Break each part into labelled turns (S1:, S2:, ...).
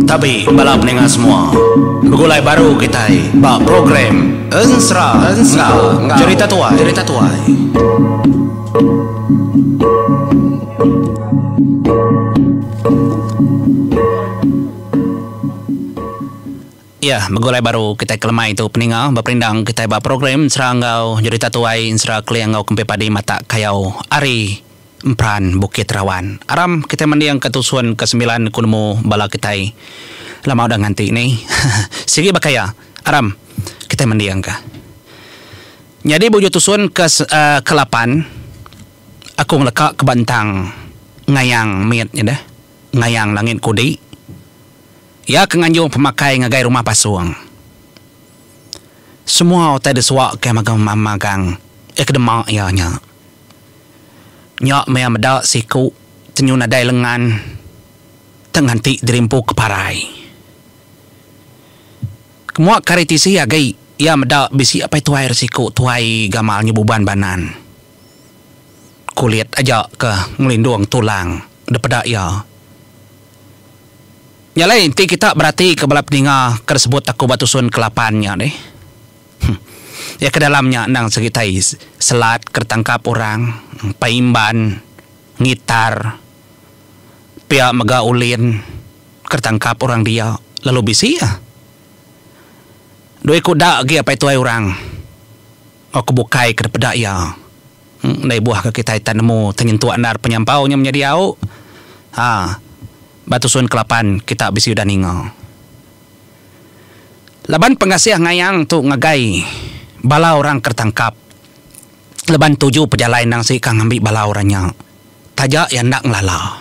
S1: Tabi bala peninga semua. Begulai baru kitai ba program Ensera enggau Jerita Tuai. Jerita Tuai. Ya, begulai baru kitai kelemai tu peninga beperindang kitai ba program Ensera enggau Jerita Tuai Ensera Keling enggau Kempi Padi Matak Kayau ari Emperan Bukit Rawan. Aram kitai mending ke tusun ke sembilan ku nemu bala kitai lama udah nganti ni. Sigi baka iya. Aram kitai mending ka. Nyadi ba ujung tusun ke ke lapan aku ngeleka ke ba entang ngayang mit nya deh. Ngayang langit kudi. Iya ke nganjung pemakai ngagai rumah pasung. Semua utai disuaka ke magang iya ke dema iya nya. Nya meh meda siku tenyu nadai lengan te nganti diri empu ke parai. Kemua ke ari tisi agi iya meda bisi apai tuai ri siku tuai gamal nyebuban banan. Kulit aja ke ngelindung tulang depeda iya. Nya alai enti kita berati ke bala peninga ke disebut aku ba tusun kelapan nya deh. Iya ke dalam nya endang segi tai selat ke ditangkap orang, paimban, ngitar, pia mega ulin ke ditangkap orang dia lalu bisi iya. Dua iku da agi apai tuai orang enggau ke bukai ke dipeda iya. Enda ibuh ke kitai tan nemu tenyentuk endar penyampau nya menyadi au. Ha ba tusun kelapan kita bisi udah ninga. Laban pengasih ngayang tu ngagai bala orang ke ditangkap laban tuju pejalai endang sigi ka ngambi bala orang nya taja iya enda ngelala.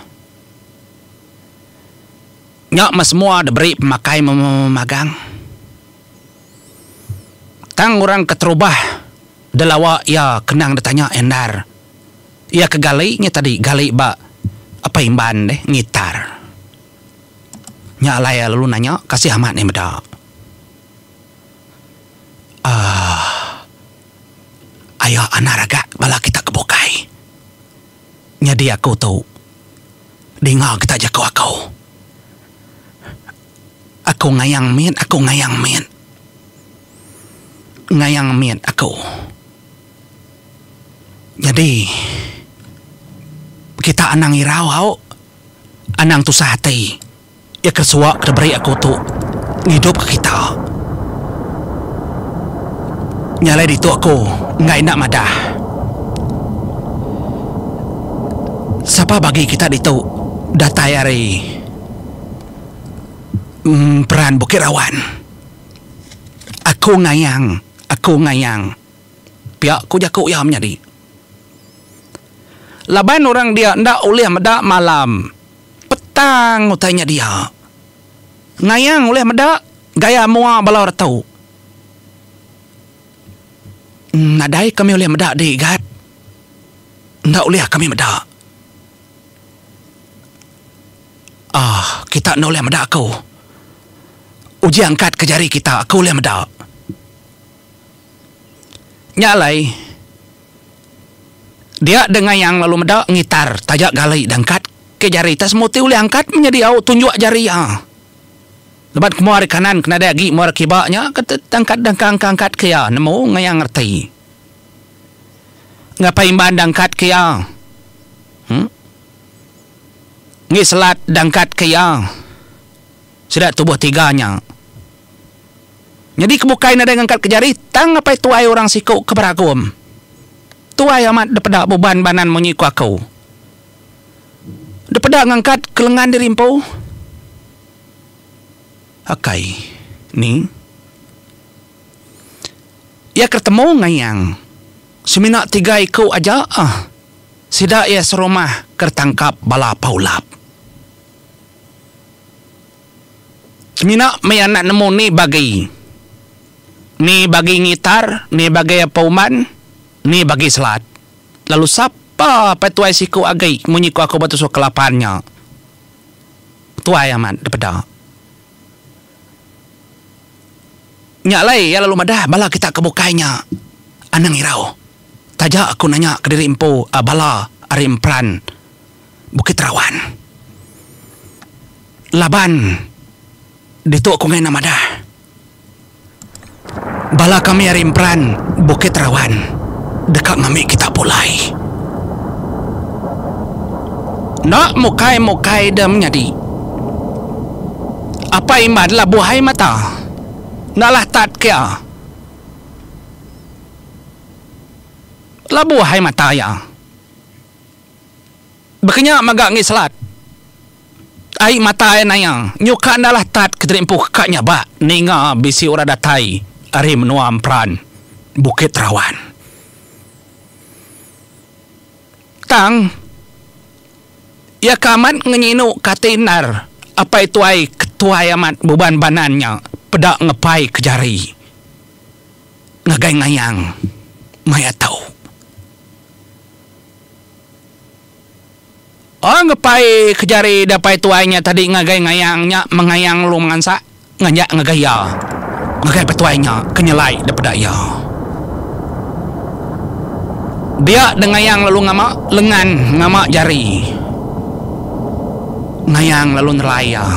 S1: Nya meh semua diberi pemakai memagang. Tang orang keterubah delawa iya kenang ditanya endar iya ke gali nya tadi gali ba apai imban deh ngitar. Nya alai iya lalu nanya kasih amat nih meda. Aaa. Aya anak raga bala kita ke bukai. Nyadi aku tu dinga kita jaku aku. Aku ngayang mit, aku ngayang mit. Ngayang mit aku. Nyadi kita anang irau au. Anang tusah ati. Iya ke suwa ke diberi aku tu ngidupka kita. Nya alai ditu aku enggai enda madah. Sapa bagi kita ditu datai ari Emperan Bukit Rawan. Aku ngayang, aku ngayang. Pia ku jaku iya menyadi. Laban orang dia enda ulih meda malam petang utai nya dia. Ngayang ulih meda gaya mua bala retu. Nadai kami ulih meda di gat. Enda ulih kami meda. Aah kita enda ulih meda aku. Uji angkat ke jari kita aku ulih meda. Nya alai, dia deh ngayang lalu meda ngitar taja gali dangkat ke jari tak semua ti ulih angkat menyadi au tunjuk jari iya. Lebat ke mua ari kanan ke nadai agi mua ari kiba nya ke angkat dangka angkat angkat ke iya nemu ngayang reti. Ngapai imban dangkat ke iya. Em. Ngi selat dangkat ke iya. Sida tubuh tiga nya. Nyadi ke bukai nadai ngangkat ke jari tang apai tuai orang siku ke beragum. Tuai amat depeda buban banan munyi ku aku. Depeda ngangkat ke lengan diri empu. Akai ni. Iya ke temu ngayang semina tiga iku aja ah sida iya serumah ke ditangkap bala paulap. Semina meh anak nemu ni bagi. Ni bagi ngitar, ni bagi apa umban, ni bagi selat. Lalu sapa apai tuai siku agi munyi ku aku ba tusuk kelapan nya. Tuai amat dipeda. Nya alai iya lalu madah bala kita ke bukai nya anang irau. Taja aku nanya kediri empu bala ari emperan. Bukit Rawan. Laban ditu aku enggai enda madah. Bala kami ari Emperan Bukit Rawan deka ngambi kita pulai. Enda mukai-mukai deh menyadi. Apai Imban labuh ai mata. Enda lah tat ke iya. Labuh ai mata iya. Baka nya mega enggi Selat. Ai mata iya naya, nyuka enda lah tat ke diri empu ka nyabak ninga bisi orang datai ari menua Emperan, Bukit Rawan. Tang, iya ke amat ngenyinu ke ati endar apai tuai ke tuai amat buban banan nya peda ngepai ke jari ngagai ngayang maya tau. Oh ngepai ke jari dapai tuai nya tadi ngagai ngayang nya mengayang lalu mengansak nganjak ngagai iya ngagai petuai nya ke nyelai daripada iya. Dia deh ngayang lalu ngama lengan ngama jari ngayang lalu nelai iya.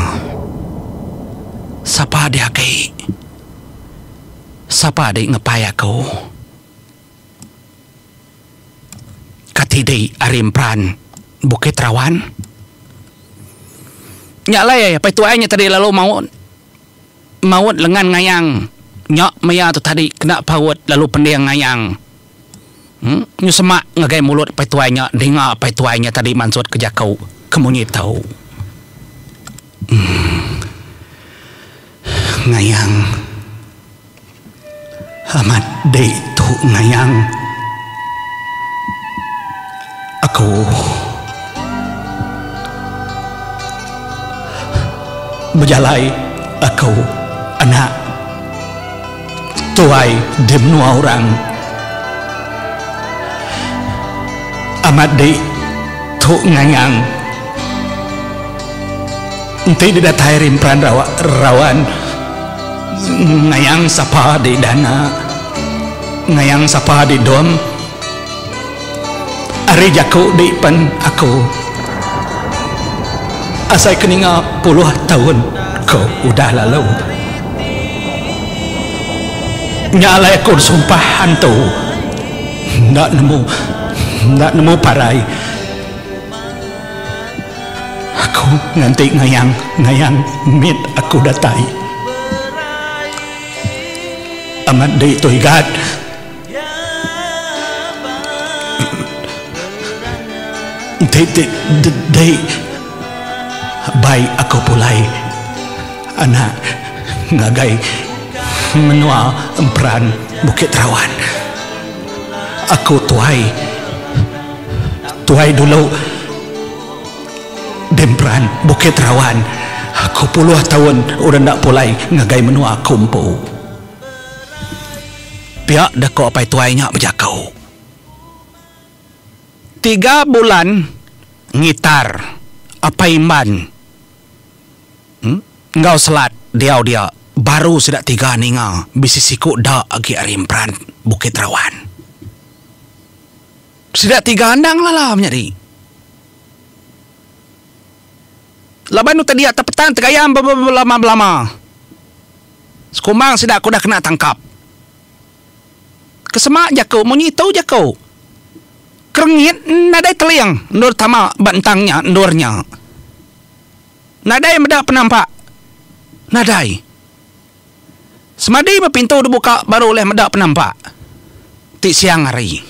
S1: Sapa deh agi? Sapa deh ngepai aku? Kati dei ari emperan Bukit Rawan. Nya alai apai tuai nya tadi lalu maut maut lengan ngayang nya maya tu tadi kena paut lalu pending ngayang uhh nyu semak ngagai mulut apai tuai nya dinga apai tuai nya tadi mansut ke jaku ke munyi tu. Uhh ngayang. Amat dei tu ngayang aku bejalai aku anak tuai di menua orang amat dei tu ngayang enti deh datai ari emperan rawan. Ngayang sapa di dana. Ngayang sapa di dom. Ari jaku di pen aku. Asai ke ninga puluh taun ke udah lalu. Nya alai aku disumpah antu. Enda nemu enda nemu parai. Aku nganti ngayang ngayang mit aku datai. Amat di tu igat. Enti ti dei bai aku pulai anak ngagai menua Emperan Bukit Rawan. Aku tuai tuai dulu. Demperan Bukit Rawan, aku puluh taun udah enda pulai ngagai menua aku empu. Pia deh ko apai tuai nya bejaku. Tiga bulan ngitar apai Imban enggau Selat diau dia baru sida tiga ninga bisi siku da agi ari Emperan Bukit Rawan. Sida tiga endang lala menyadi. Laban utai dia tepetang tegayam belama-belama. Sekumbang sida ke udah kena tangkap. Kesema jaku munyi tu jaku. Kerengit nadai teling endur tama ba entang nya endur nya. Nadai meda penampak. Nadai. Semadi ba pintu dibuka baru ulih meda penampak ti siang hari.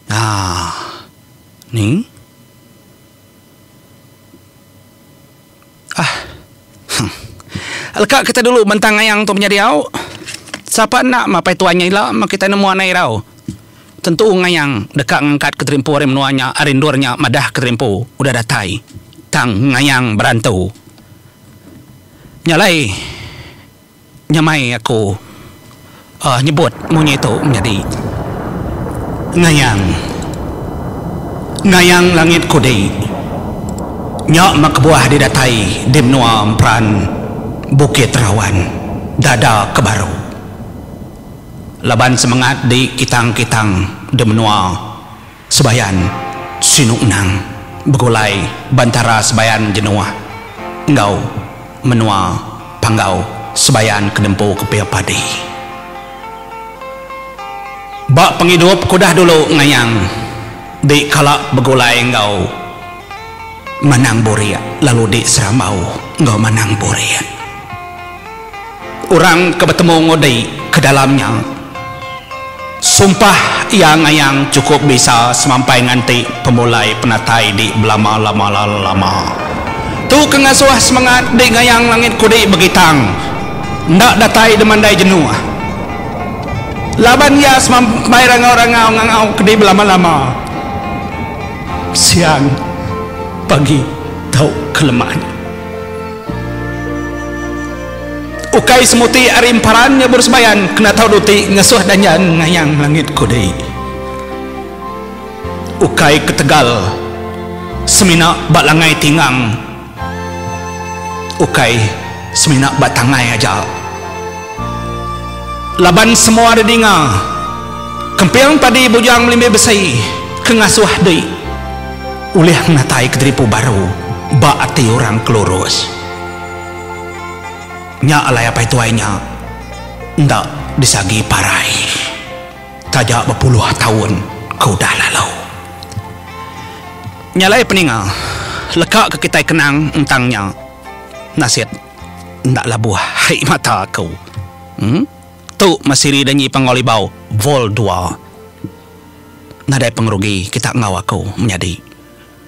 S1: Haa. Ni. Ah. Huh. Leka kita dulu bentang ngayang tu menyadi au. Sapa enda mapai tuan nya ila meh kitai nemu anai irau. Tentu ngayang deka ngangkat keterimpu ari menua nya ari endur nya madah keterimpu udah datai. Tang ngayang berantu. Nya alai nyamai aku nyebut munyi tu menyadi ngayang ngayang langit kudi nya meh kebuah di datai di menua emperan Bukit Rawan dada ke baru laban semengat di kitang-kitang di menua Sebayan. Sinu nang begulai ba entara sebayan jenuh enggau menua Panggau Sebayan ke dempu kepil padi. Ba pengidup ke udah dulu ngayang di kala begulai enggau Manang Burik lalu di serambau enggau Manang Burik. Orang ke betemu enggau di ke dalam nya. Sumpah iya ngayang chukup bisa semampai nganti pemulai penatai di belama lama lama. Tu ke ngasuh semengat di ngayang langit kudi begitang enda datai demandai jenuh. Laban iya semampai rangau-rangau ngangau ke di belama lama. Siang, pagi tau ke lemai. Ukai semuti ari emparan nya bersebayan kena tau duti ngesuh danjan ngayang langit kudi. Ukai ketegal semina ba langai tingang ukai semina ba tangai aja. Laban semua didinga kemping padi bujang melimbi besi ke ngasuh di. Ulih ngenatai kediripu baru ba ati orang ke lurus. Nya alai apai tuai nya enda disagi parai taja bepuluh taun ke udah lalu. Nya alai peninga leka ke kitai kenang entang nya nasit enda labuh ai mata aku. Em tu meh siri danyi Panggau Libau Vol dua. Nadai pengerugi kita enggau aku menyadi.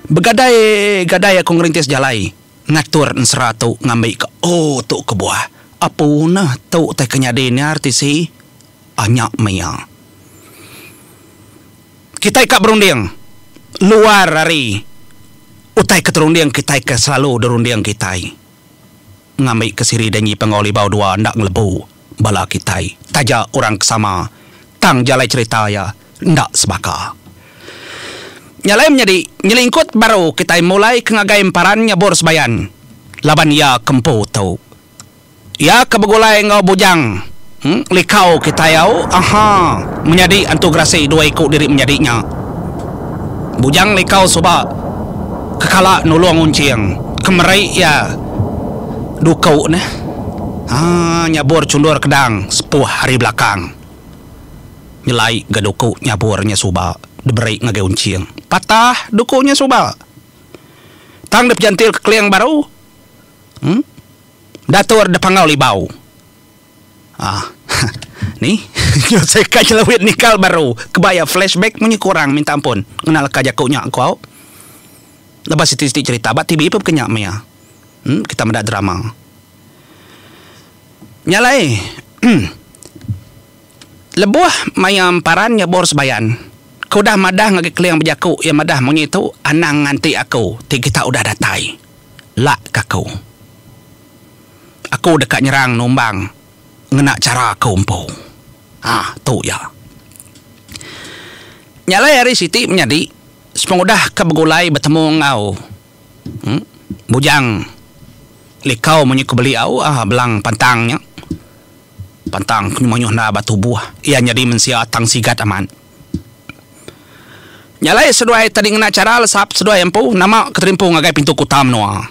S1: Begadai gadai aku ngerintis jalai ngatur ensera tu ngambi ke oh tu kebuah. Apu neh tu tai ke nyadi ni RTC. Anya meh iya. Kitai ka berunding luar ari utai ke terunding kitai ke selalu derunding kitai. Ngambi ke siri danyi Panggau Libau dua enda ngelebu bala kitai taja orang ke sama tang jalai cherita iya enda sebaka. Nya alai menyadi nyelingkut baru kitai mulai ke ngagai emparan nyabur sebayan laban iya ke empu tu. Iya ke begulai enggau bujang likau kitai au aha menyadi antu gerasi dua iku diri menyadi nya. Bujang likau suba ke kala nulung unching ke meri iya duku neh haa nyabur chundur kedang sepuh ari belakang. Nyelai ga duku nyabur nya suba diberi ngagai unching. Patah duku nya suba. Tang dipejantil ke keling baru uhh datur depangau libau. Ah. Ni. Nyu seka nyelewit nikal baru. Keba iya flashback munyi kurang minta ampun ngena leka jaku nya ku au. Lebuh siti-siti cherita ba TV pun kenya meh iya. Em kita meda drama. Nya alai lebuh maya emparan nyebur sebayan ke udah madah ngagai Keling bejaku iya madah munyi tu anang nganti aku ti kita udah datai. Lak ka aku. Aku deka nyerang numbang ngena chara aku empu. Ha, tu iya. Nya alai hari siti menyadi sepengudah ke begulai betemu enggau uhh Bujang Likau munyi ke beli au uhh belang pantang nya. Pantang ke mayuh enda ba tubuh iya nyadi mensia tang sigat amat. Nya alai seduai tadi ngena chara lesap seduai empu nama ke terimpu ngagai pintu kuta menua.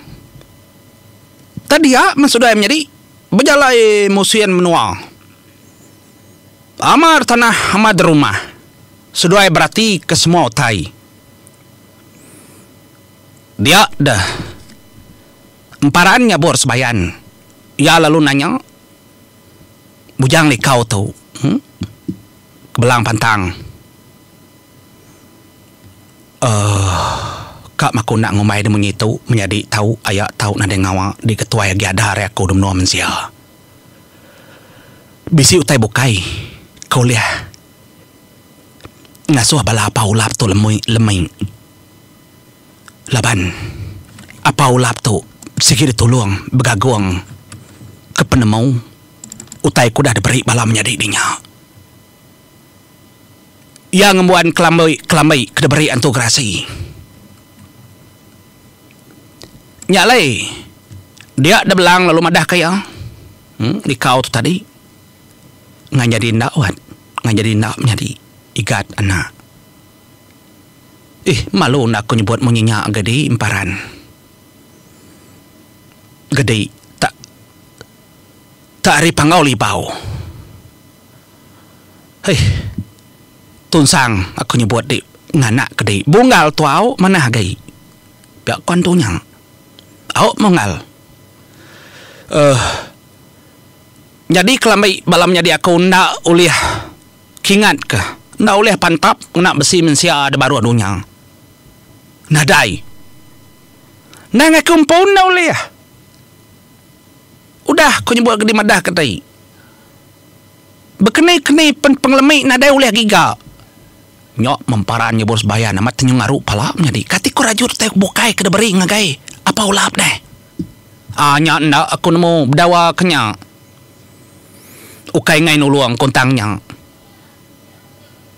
S1: Tadia meh seduai menyadi bejalai musin menua. Amar tanah amar derumah seduai berati ke semua utai. Dia deh emparan nyabur sebayan iya lalu nanya Bujang Likau tu uhh Kebelang Pantang. Uhh ka meh aku enda ngumbai deh munyi tu menyadi tau aya tau nadai ngawa di ketuai agi ada ari aku da menua mensia. Bisi utai bukai ke ulih ngasuh bala apau ulap tu lemi lemi laban apau ulap tu sigi ditulung begagung ke penemu utai ke udah diberi bala menyadi dinya. Iya ngembuan kelambi kelambi ke diberi Antu Gerasi. Nya alai dia da belang lalu madahka iya uhh nikau tu tadi ngan jadi enda wat ngan jadi enda menyadi igat anak. Ih, malu enda aku nyebut munyi nya gedi emparan. Gedi tak tak ari Panggau Libau. Hei. Tunsang aku nyebut di nganak ke di Bunggal tuau manah agi. Pia ku antu nya. Au munggal. Uhh. Nyadi kelambi bala menyadi aku enda ulih. Kingatka, enda ulih pantap ngena besi mensia da baruh dunya. Nadai. Endang aku empu enda ulih. Udah ku nyebut ke dimadah ke ti. Bekeni-keni pen pengelemi nadai ulih giga. Nya memparan nyebut sebayan amat tenyung aru pala menyadi. Kati ku rajut utai bukai ke diberi ngagai Apa Ulap deh. Aa nya enda aku nemu bedawa ke nya. Ukai enggai nulung kuntang nya.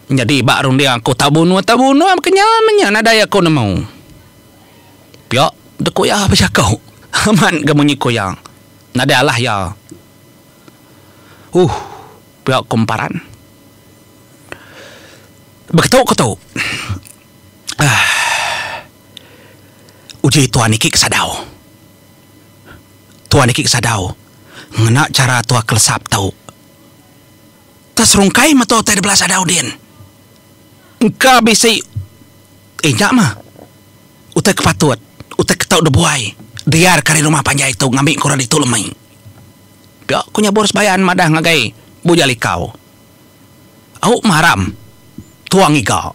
S1: Nyadi ba runding aku tau bunuh tau bunuh baka nya meh nya nadai aku nemu. Pia deh ku iya bejaku. Amat ga munyi ku iya. Nadai alah iya. Uhh pia ku Emparan. Beketu ku tu. Uhh uji tuan niki ke sadau. Tuan niki ke sadau. Ngena chara tua ke lesap tu. Tak serungkai meh tua utai dibelah sadau din. Engka bisi eh nya meh utai ke patut, utai ke tau dibuai diar ke ari rumah panjai tu ngambi ke orang ditu lemi. Pia ku Nyabur Sebayan madah ngagai Bujang Likau. Au meh aram tua ngiga.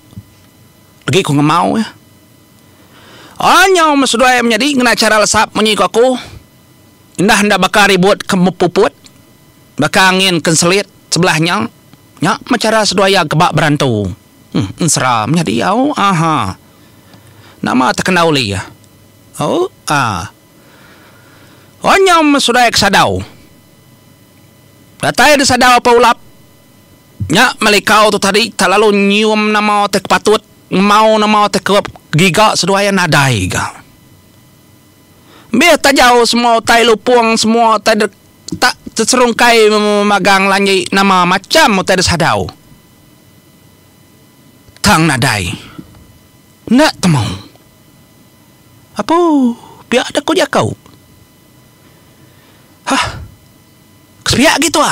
S1: Legi ku ngemau iya. Anyau meh seduai menyadi ngena chara lesap munyi ku aku. Indah enda baka ribut ke mepuput, baka angin ke enselit sebelah nya. Nya meh chara seduai iya keba berantu. Huh, ensera menyadi au aha. Nama tekena uli iya. Au ah. Onyam seduai ke sadau. Datai di sadau apai ulap. Nya melikau tu tadi tak lalu nyium nama ti ke patut, ngemau nama ti ke giga seduai iya nadai ga. Bih tajau semua utai lupung semua utai de tak teserungkai magang lanji nama macham utai de sadau. Tang nadai. Enda temu. Apu pia deh ku jaku. Hah. Kesepiak agi tua.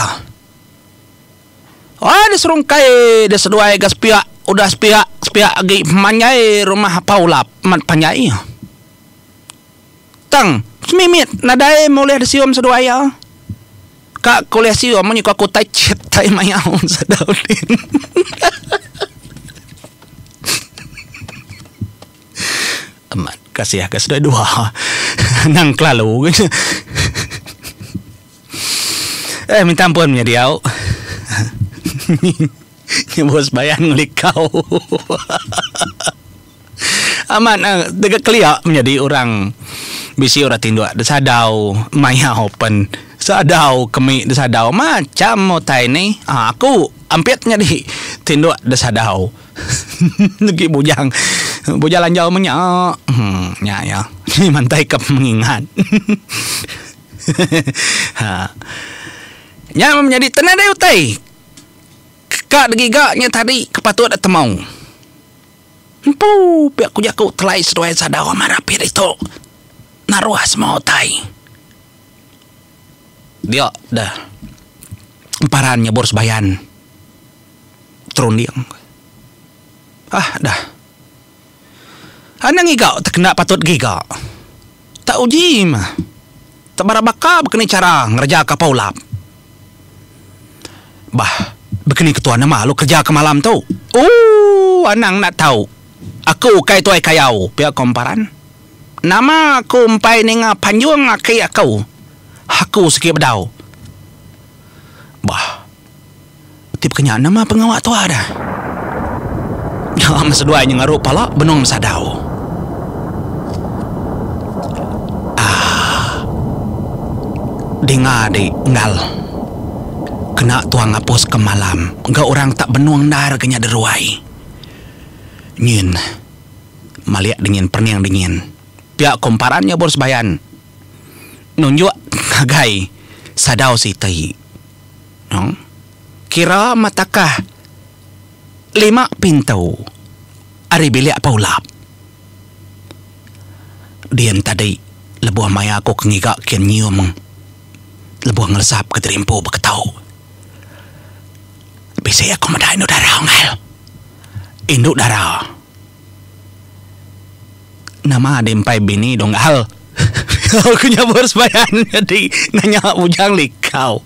S1: Ai de serungkai de seduai ga sepiak udah sepiak sepiak agi pemanjai rumah Apai Ulap amat panjai. Tang, semimit nadai meh ulih disium seduai iya. Ka ke ulih sium munyi ku aku tai chit tai mayau sadau din. Amat kasih ka seduai dua anang kelalu. Eh minta ampun menyadi au. Nyebut sebayan ngelikau. Amat deka kelia menyadi orang bisi orang tinduk da sadau mayau pen sadau kemi da sadau macam utai ni aaa aku ampit nyadi tinduk da sadau agi bujang bujang lanjau menya uhh nya iya mantai ka pengingat haa nya menyadi tenang deh utai ka digiga nya tadi ke patut da temu. Empu pia ku jaku telai seduai sadau amat rapit ditu naruh semua utai. Dia deh emparan nyebur sebayan terunding. Ah dah. Anang ngiga tekena patut giga. Tak uji mah. Tak bara baka bekeni chara ngereja ka ulap. Bah, bekeni ketua nama lalu kereja ke malam tu? Ooh, anang enda tau. Aku ukai tuai kayau, pia ko Emparan. Nama aku empai ninga panjung aki aku. Aku sigi bedau. Bah, ti baka nya nama pengawa tua dah. Nya meh seduai nyengaru pala benung besadau. Aaa. Dinga di enggal. Kena tua ngapus ke malam enggau orang tak benung endar ke nya deruai. Nyin. Malik dingin pening dingin. Pia ko emparan nya bor sebayan. Nunjuk ngagai sadau siti. Nong. Kira matakah. Lima pintu ari bilik Paulap. Din tadi lebuh maya aku ke ngiga kin nyium lebuh ngelesap ke diri empu beketau. Bisi aku meda indu dara unggal. Indu dara. Nama di empai bini dunggal. Aku nyabur sebayan nyadi nanya Bujang Likau.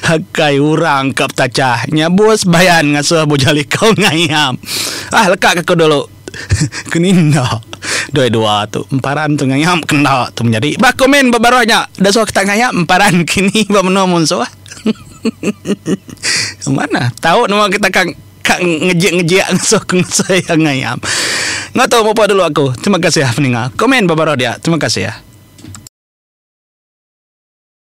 S1: Akai orang ka betachah nyabur sebayan ngasuh Bujang Likau ngayap. Ah leka ke aku dulu. Keni enda. Dua dua tu emparan tu ngayap ke enda tu menyadi. Ba komen ba baruh nya da suah kita ngayap emparan kini ba menua munsuh. Manah tau nama kita ka Ka ngejik-ngejik ngasuh ke ngusai iya ngayap. Enggau tu mupuk dulu aku. Terima kasih peninga. Komen ba baruh dia. Terima kasih.